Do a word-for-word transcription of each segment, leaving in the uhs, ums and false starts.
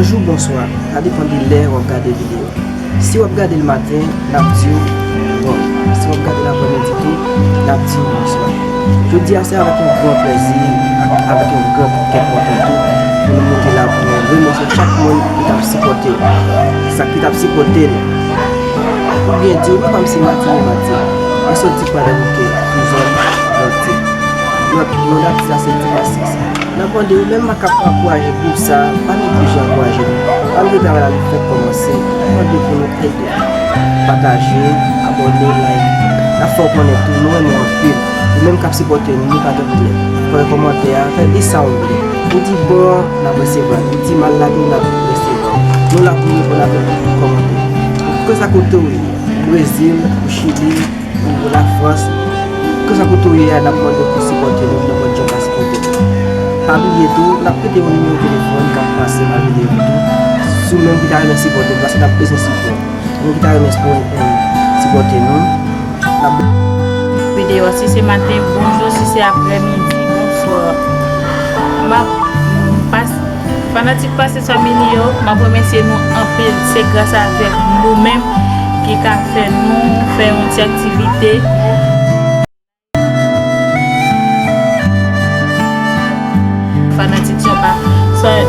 Bonjou, bonswa. Sa depann de lè w ap gade videyo. Si w ap gade l maten, n ap di w bon. Si w ap gade l aprèmidi tou, n ap di w bonswa. Jodi a, se avèk yon gran plèzi, ak avèk yon gran kè kontan tou, pou nou moute la pou nou remèsye chak moun ki t ap sipòte, sa ki t ap sipòte n. Pou byen di w, nou pa m se Matin e Matin. Mwen soti Kwadèboukè, sou zòn Grantye. Lòt non atis la se Ti Pasis. N ap mande w menm k ap ankouraje gwoup sa, pa neglije ankouraje nou. Malgre travay la nou fèk kòmanse, n ap mande pou nou ede. Pataje, abòne, like. N ap fè w konnen tou, nou renmen w anpil. Ou menm k ap sipòte nou, nou pa gen pwoblèm. Fè kòmantè a, fè de sa w vle. Ou di bon, n ap resevwa l. Ou di mal la tou, n ap resevwa l. Nou la pou reponn avèk tout kòmantè. Kèlkeswa kote w ye, Brezil, ou Chili, ou Lafrans, kèlkeswa kote w ye a, n ap mande w pou sipòte nou, nenpòt jan w ka sipòte nou. Pa bliye tou, n ap kite yon nimewo telefòn k ap pase nan videyo tou. Si w menm ki ta renmen sipòte nou, paske n ap bezwen sipò. Moun ki ta renmen sipò-, eh, sipòte nou, n ap. Videyo a, si se maten, bonjou, si se aprèmidi, bonswa. M ap pas-, fanatik Pasis Family yo, m ap remèsye nou anpil. Se gras avèk nou menm ki ka fè nou fè yon ti aktivite. Fanatik, san pa, san,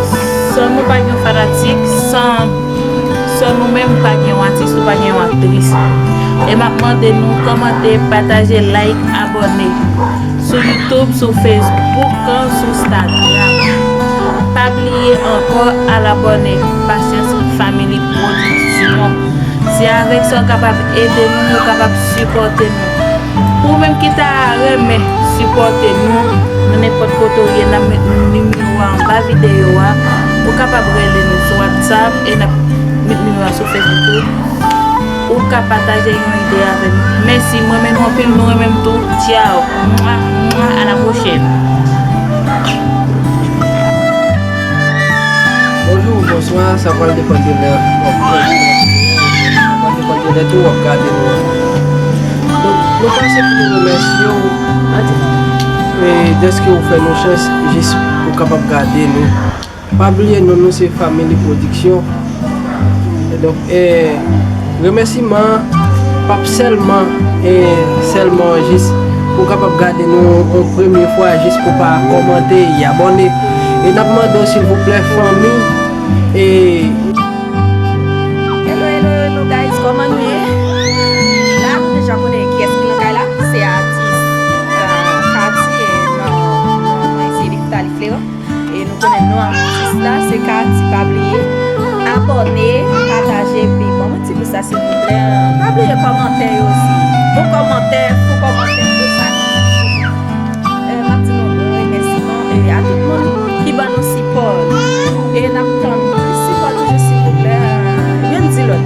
san nou pa gen fanatik, san, san nou menm pa gen yon atis, nou pa gen yon aktris. E m ap mande nou kòmante, pataje, like, abòne. Sou YouTube, sou Facebook, sou Instagram. Pa bliye ankò al abòne Pasyans Family Production. Se avèk sa w kapab ede nou, nou kapab sipòte nou. Ou menm ki ta renmen sipòte nou, nan nenpòt kote w ye, n ap met nimewo a anba videyo a. Ou kapab rele nou sou WhatsApp e n ap met nimewo a sou Facebook tou. Ou ka pataje yon ide avè nou. Mèsi, m renmen nou anpil, nou renmen m tou. Tchao. Mwa, mwa, à la prochaine. Bonjou, bonswa, sa pral depann de lè w ap gade. Sa pral depann de lè tou w ap gade nou an. Donk, nou pase pou nou remèsye w, e dèske w fè nou chans jis pou w kapab gade nou. Pa bliye non nou se Family Production. E donk, e, remèsiman an p ap sèlman, e, sèlman jis pou w kapab gade nou yon premye fwa, jis pou w pa kòmante e abòne. E n ap mande w silvouplè, fanmi, e. Hello, hello, hello, guys, kòman nou ye? La, nou deja konnen kiyès ki nan kay la. Se atis, e, Katy, e, nan, nan, nan Italy Fleurant. E nou konnen non atis la, se Katy, pa bliye abòne, pataje, epi ban mwen ti bous la, silvouplè. Pa bliye kòmantè yo osi. Bon kòmantè, fo kòmantè, tout sa ki, e, m ap di nou remèsiman, e, a tout moun ki ban nou sipò. E n ap tann plis sipò toujou, silvouplè. Youn di lòt.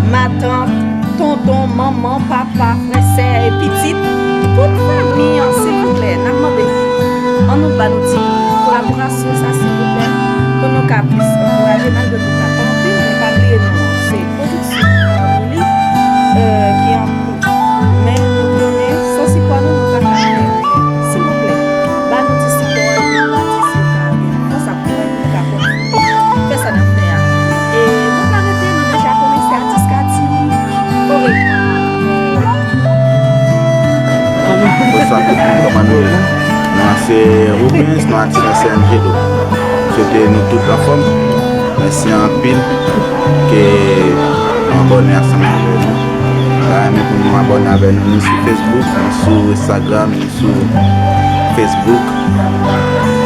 Matant, tonton, manman, papa, frè, sè, e pitit, tout fanmi an, silvouplè, n ap mande, ann nou ba nou ti kolaborasyon sa, silvouplè, pou nou ka plis ankouraje, malgre nou ka pa anpil, men pa bliye nou, se pwodiksyon Family, e, ki an kou. Men nou konnen, san sipò nou, nou pa ka fè anyen. Silvouplè, ba nou ti sipò a, epi nou atis yo ka vin. Konsa, pou mwen, nou ka kontinye fè sa n ap fè a. E nou pa rete, nou deja konnen se atis Katy. Oke. Bonswa tout moun, kòman nou ye? Non an se Rubens, non atis mwen se Angelo. Swete nou tout anfòm. Mèsi anpil ke nou abòne ansanm avè nou. Nou ta renmen pou nou abòne avè nou, ni sou Facebook, ni sou Instagram, ni sou Facebook.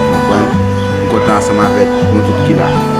Konprann? M kontan ansanm avèk nou tout ki la.